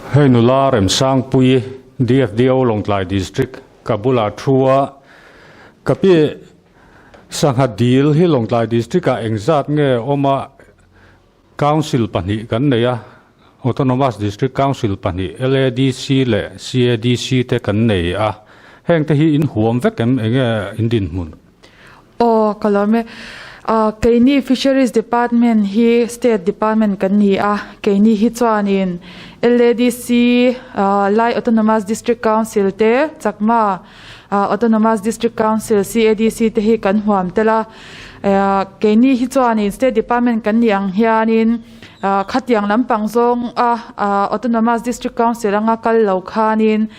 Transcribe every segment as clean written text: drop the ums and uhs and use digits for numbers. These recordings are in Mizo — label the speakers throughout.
Speaker 1: Hei nula Remsangpuii, DFDO Lawngtlai District ka bulah thu a, ka pi sangha dil hi Lawngtlai District ah engzat nge awm a, Council pahnih kan nei a, Autonomous District Council pahnih LADC leh CADC te kan nei a, heng te hi in huam vek em enge in dinhmun?
Speaker 2: Aw ka lawm e. Keini Fisheries Department hi State Department kan ni a, keini hi chuanin LADC, Lai Autonomous District Council te, Chakma Autonomous District Council, CADC, te hi kan huam tel a. Keini hi chuanin State Department kan nih ang hianin khatiang lampang zawng a Autonomous District Council anga kal lo khanin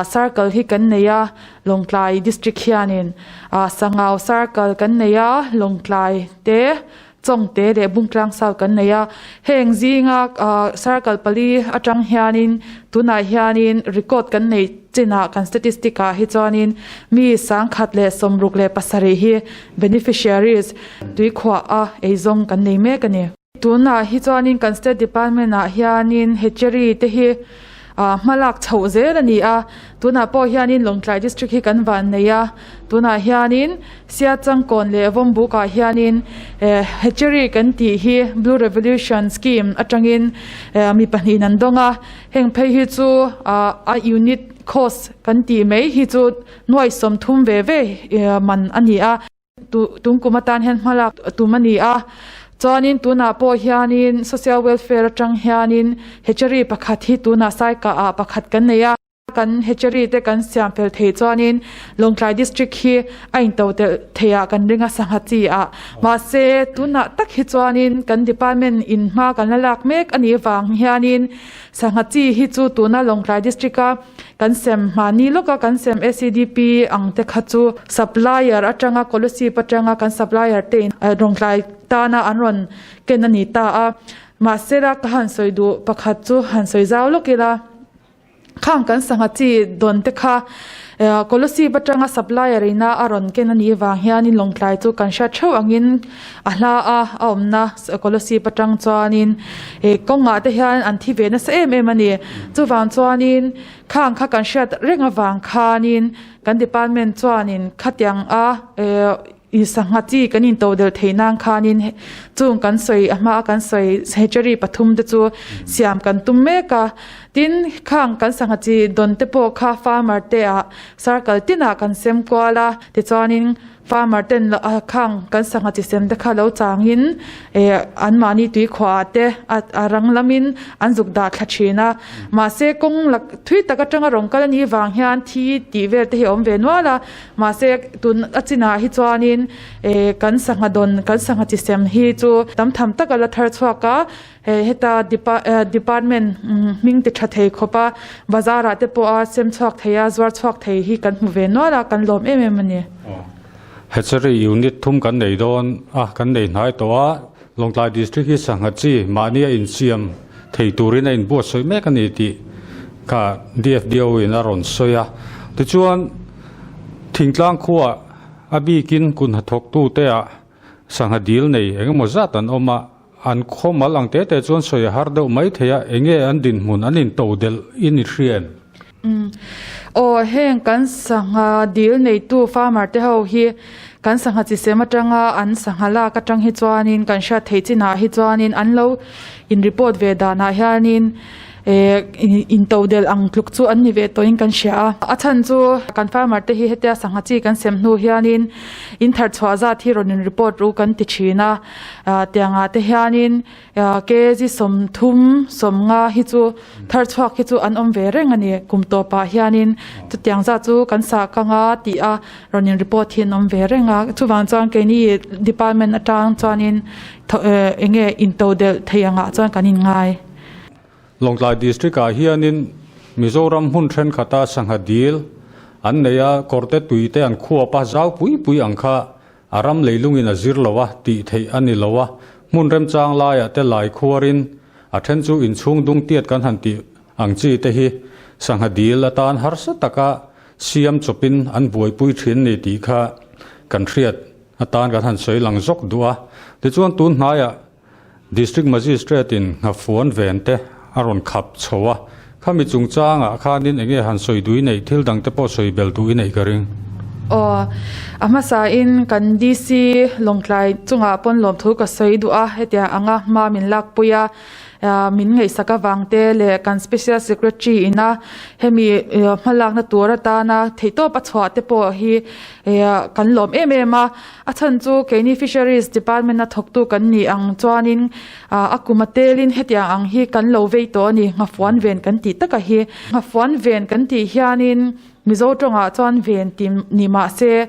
Speaker 2: Circle hi kan nei a, Lawngtlai District hianin Sangau Circle kan nei a, Lawngtlai te, Chawngte leh Bungtlang South kan nei a. Heng zinga Circle pali atang hianin tunah hianin record kan nei chinah kan statistic ah hi chuanin mi 167 hi beneficiaries tuikhuah a eizawng kan nei mek a ni. Tunah hi chuanin kan State Department ah hianin hatchery te hi hma lak chhoh zel a ni a, tunah pawh hianin Lawngtlai District hi kan van nei a, tunah hianin Siachangkawn leh Vawmbuk ah hianin hatchery kan tih hi Blue Revolution Scheme atangin mi pahnihin an dawng a, heng phei hi chu a unit cost kan tih mai hi chu nuai 30 ve ve man a ni a. Tungkum atan hian hma lak tum a ni a, chuanin tunah pawh hianin social welfare atang hianin hatchery pakhat hi tunah Saikah ah pakhat kan nei a, kan hatchery te kan siam fel thei chuanin Lawngtlai district hi a into telh theih ah kan ring a sangha chi ah mahse tunah tak hi chuanin kan department in hma kan la lak mek a nih vang hianin sangha chi hi chu tuna Lawngtlai district a Kan sem hmani lawka kan sem ACDP ang te kha chu supplier atanga Kolasib atanga kan supplier te in rawnglai tana an rawn ken a ni ta a. Mahsela ka han sawi duh pakhat chu han sawi zau lawk ila khang kan sangha chi dawn te kha Kolasib atanga supplier ina a rawn ken a nih vang hianin lawngtlai chu kan hriat theuh angin a hla a a awmna Kolasib atang chuanin He kawngah te hian an thi ve nasa em em a ni. Chuvang chuanin khang kha kan hriat reng avang khanin kan department chuanin khatiang a eh sangha chi kan into del thei nan khanin chung kan sawi a hma a kan sawi hatchery pathum te chu siam kan tum mek a. Tin khang kan sangha chi dawn te pawh kha farmer te ah circle tinah kan sem kual a tichuanin Farmer ten khang kan sangha chi sem te kha lo changin eh anmahni tuikhuah ah te a rang lamin an zuk dah thla thin a. Mahse kawng lak thui tak atanga rawn kal a nih vang hian thi tih vel te hi a awm ve nual a. Mahse tun a chinah hi chuanin eh kan sangha dawn kan sangha chi sem hi chu tam tham tak a la thar chhuak a. Hei heta department hming ti tha thei khawp a bazar ah te pawh a sem chhuak thei a zuar chhuak thei hi kan hmu ve nual a kan lawm em em a ni.
Speaker 1: Hatchery unit thum kan nei dawn a kan nei hnai tawh a Lawngtlai district hi sangha chi mahni a insiam thei turin a inbuatsawi mek a ni tih kha DFDO in a rawn sawi a tichuan thingtlang khuah a bikin kun hnathawktu te ah sangha dil nei engemaw zat an awm a. An khawmal ang te te chuan sawi a har deuh mai thei a, enge an dinhmun an into delh in i hria em?
Speaker 2: Umm. Aw, heng kan sangha dil neitu farmer te ho hi kan sangha chi sem atanga an sangha lak atang hi chuanin kan hriat theih chinah hi chuanin an lo in report ve danah hianin Eh, into del ang tluk chu an ni ve tawhin kan hria a. A chhan chu kan farmer te hi hetia sangha chi kan sem hnu hianin in thar chhuah zat hi rawn in report ru kan ti thin a. Tiangah te hianin kg 30 50 hi chu thar chhuak hi chu an awm ve reng a ni. Kum tawpah hianin chutiang zat chu kan sah kang a tih a rawn in report hi an awm ve reng a. Chuvang chuan keini department atang chuanin enge into del thei angah chuan kan inngai.
Speaker 1: Lawngtlai District ah hianin Mizoram hmun thenkhat a sangha dil an nei a, kawrte tui te an khuap a, zau pui pui ang kha a ram leilungin a zir lo a, tih theih a ni lo a, hmun remchang laiah te lai khuarin a then chu inchhung dung tiat kan han tih ang chi te hi sangha dil atan harsa taka siam chawpin an buaipui thin ni tih kha kan hriat atan kan han sawi lang zawk duh a. Tichuan tun hnaiah District Magistrate in nghafuan ven te a rawn khap chho a, Khami chungchangah khanin enge han sawi duh i neih, thil dang te pawh sawi bel duh i neih ka ring.
Speaker 2: Aw, a hmasain kan DC Lawngtlai chungah pawn lawmthu ka sawi duh a, hetiang anga hma min lakpui a, min ngaihsak avang te leh kan Special Secretary ina hemi hmalakna tur atana theihtawp a chhuah te pawh hi kan lawm em em a. A chhan chu keini Fisheries Department a thawktu kan nih ang chuanin a kum a telin hetiang ang hi kan lo vei tawh a ni, nghafuan ven kan tih taka hi. Nghafuan ven kan tih hianin Mizo tawngah chuan ven tih ni mah se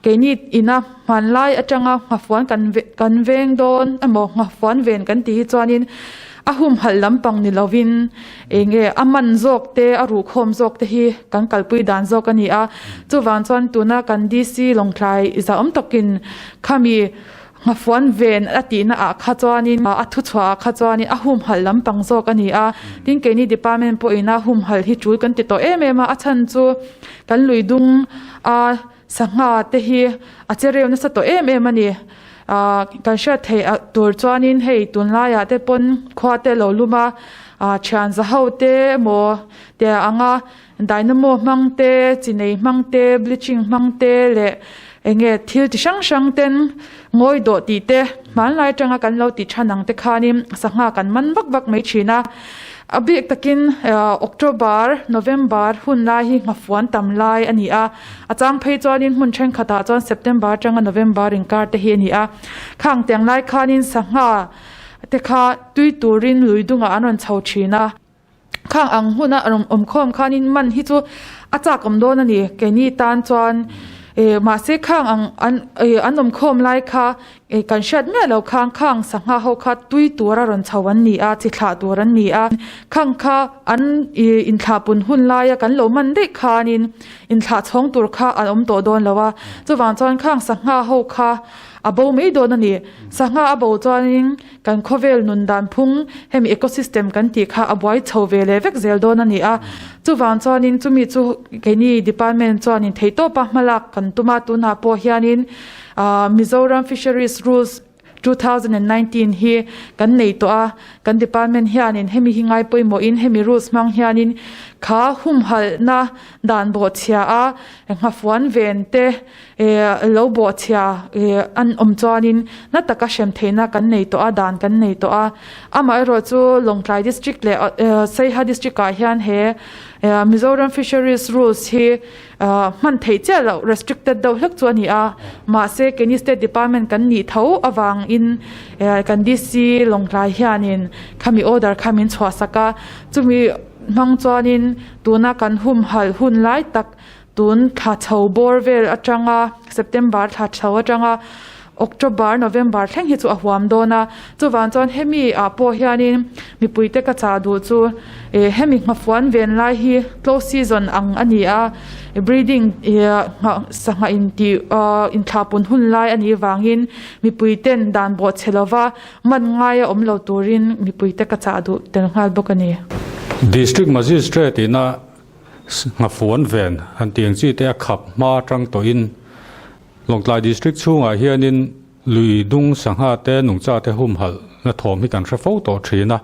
Speaker 2: keini ina hmanlai atanga nghafuan kan kan veng dawn emaw nghafuan ven kan tih hi chuanin a humhalh lampang ni lovin eng nge a man zawk te a ruhkhawm zawk te hi kan kalpui dan zawk a ni a. Chuvang chuan tuna kan DC Lawngtlai zahawm takin khami Nghafuan ven a tihna ah kha chuanin a thuchhuah ah kha chuanin a humhalh lampang zawk a ni a, tin keini department pawhin a humhalh hi tul kan ti tawh em em a, a chhan chu kan lui dung a sangha te hi a che reu nasa tawh em em a ni. Ahh kan hriat theih tur chuanin hei tunlaiah te pawn khua te a lo lum a, ah thian za ho te emaw te anga Dynamo hmang te, chi nei hmang te, bleaching hmang te leh eng nge thil chi hrang hrang ten ngawi dawh tih te hmanlai atanga kan lo tih than ang te khanin sangha kan man vak vak mai thin a. A bik takin October, November hun lai hi nghafuan tam lai a ni a, a chang phei chuanin hmun thenkhatah chuan September atanga November inkar te hi a ni a. Khang tiang lai khanin sangha te kha tui turin lui dungah an rawn chho thin a. Khang ang huna a rawn awm khawm khanin man hi chu a chak awm dawn a ni keini tan chuan eh mahse khang ang an eh an awm khawm lai kha eh kan hriat miah lo khang khang sangha ho kha tui tura rawn chho an ni a chi thlah tur an ni a khang kha an ih inthlah pun hun laia kan lo man daih khanin inthlah chhawng tur kha an awm tawh dawn lo a chuvang chuan khang sangha ho kha a bo mai dawn a ni sangha a bo chuanin Kan khawvel nun dan phung hemi ecosystem kan tih kha a buai chho ve leh vek zel dawn a ni a. Chuvang chuanin chumi chu keini department chuanin theihtawpa hmalak kan tum a, tunah pawh hianin Mizoram Fisheries Rules 2019 hi kan nei tawh a, kan department hianin hemi hi ngai pawimawhin hemi rules hmang hianin kha humhalhna dan bawhchhia a nghafuan ven te Lo bawhchhia an awm chuanin na taka hrem theihna kan nei tawh a, dan kan nei tawh a. Amaherawhchu Lawngtlai District leh Saiha District ah hian he Mizoram Fisheries Rules hi hman theih chiah loh, restricted deuh hlek chu a ni a. Mahse keini State Department kan nih tho avangin kan DC Lawngtlai hianin khami order kha min chhuahsak a. Chumi hmang chuanin tuna kan humhalh hun lai tak Tun thla chho bawr vel atanga September thla chho atanga October, November thleng hi chu a huam dawn a. Chuvang chuan hemi ah pawh hianin mipuite ka chah duh chu eh hemi nghafuan ven lai hi close season ang a ni a, breeding eh sangha intih ah inthlahpun hun lai a nih vangin mipuiten dan bawh chhe lova man ngai a awm lo turin mipuite ka chah duh tel nghal bawk a ni.
Speaker 1: District Magistrate ina Nghafuan ven han ti ang chi te a khap hma atang tawhin Lawngtlai District chhungah hianin lui dung sangha te nungcha te humhalh na thawm hi kan hre fo tawh thin a.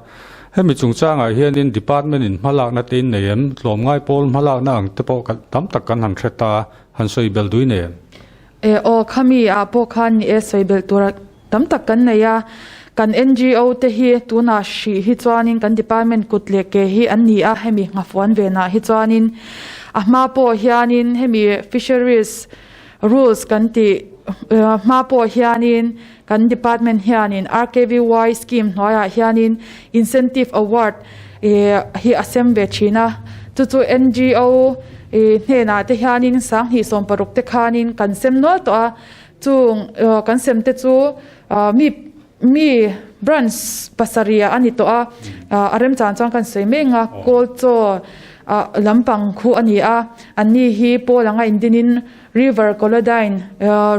Speaker 1: Hemi chungchangah hianin Department in hmalakna te in nei em? Tlawmngai pawl hmalakna ang te pawh tam tak kan han hre ta, han sawi belh dui nei em?
Speaker 2: E aw, khami ah pawh khan ni e sawi belh tur tam tak kan nei a, kan NGO te hi tunah hrih hi chuanin kan department kut leh ke hi an ni a, hemi nghafuan venah hi chuanin a hma pawh hianin hemi fisheries rules kan tih hma pawh hianin kan department hianin RKVY scheme hnuaiah hianin incentive award hi a sem ve thin a, chu chu NGO hnenah te hianin 2016 te khanin kan sem nual tawh a. Chung kan sem te chu mi mi branch pasarih ah a ni tawh a, a remchang chuan kan sawi mek a, kawl chaw lampang khu a ni a, an ni hi pawl anga indinin River Kolodyne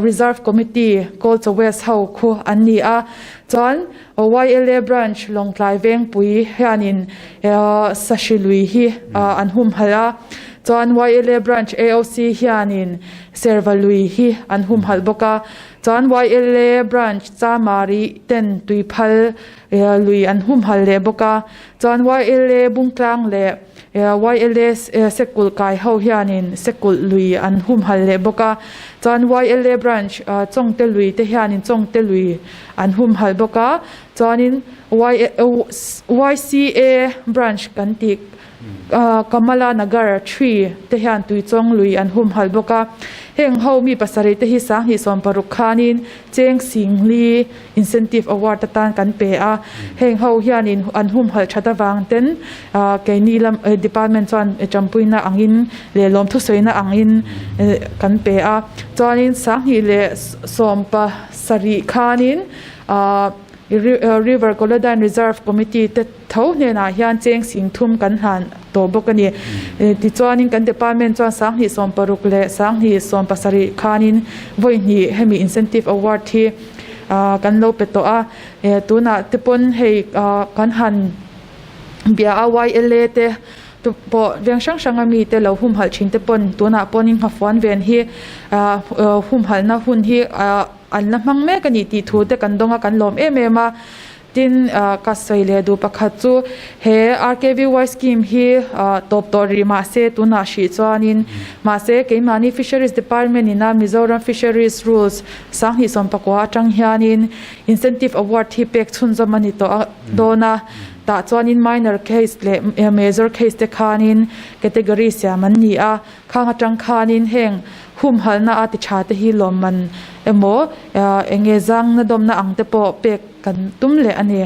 Speaker 2: Reserve Committee Kawlchaw West ho khu an ni a, chuan YLA branch Lawngtlai Vengpui hianin Sahrilui hi an humhalh a. Chuan YLA Branch AOC hianin Serva lui hi an humhalh bawk a. Chuan YLA Branch Chamari ten Tuiphal lui an humhalh leh bawk a. Chuan YLA Bungtlang leh YLA Sekulh kai ho hianin Sekulh lui an humhalh leh bawk a. Chuan YLA Branch Chawngte lui te hianin Chawngte lui an humhalh bawk a. Chuanin YCA Branch kan tih Kamala Nagar Tree te hian Tuichawng lui an humhalh bawk a. Heng ho mi pasarih te hi 2016 khanin Cheng Singli Incentive Award atan kan pe a. Heng ho hianin an humhalh that avang ten keini lam department chuan tanpuina angin leh lawmthusawina angin kan pe a. Chuanin 2017 khanin River Kolodyne Reserve Committee te tho hnenah hian cheng singthum kan hlan tawh bawk a ni. Tichuanin kan department chuan 2016 leh 2017 khanin vawi hnih hemi incentive award hi kan lo pe tawh a. Tunah te pawn hei kan han bia a YLA te pawh veng hrang hranga mite lo humhalh thin te pawn tunah pawnin nghafuan ven hi humhalhna hun hi an la hmang mek a ni tih thu te kan dawng a, kan lawm em em a. Tin, ka sawi leh duh pakhat chu he RKVY scheme hi tawp tawh rih mahse tunah hrih chuanin mahse keimahni Fisheries Department ina Mizoram Fisheries Rules 2019 atang hianin incentive award hi pek chhunzawm a ni tawh a dawn a, tah chuanin minor case leh major case te khanin category siam an ni a. Khang atang khanin heng humhalhna a ti tha te hi lawmman emaw eng nge zangna dawmna ang te pawh pek kan tum leh a ni.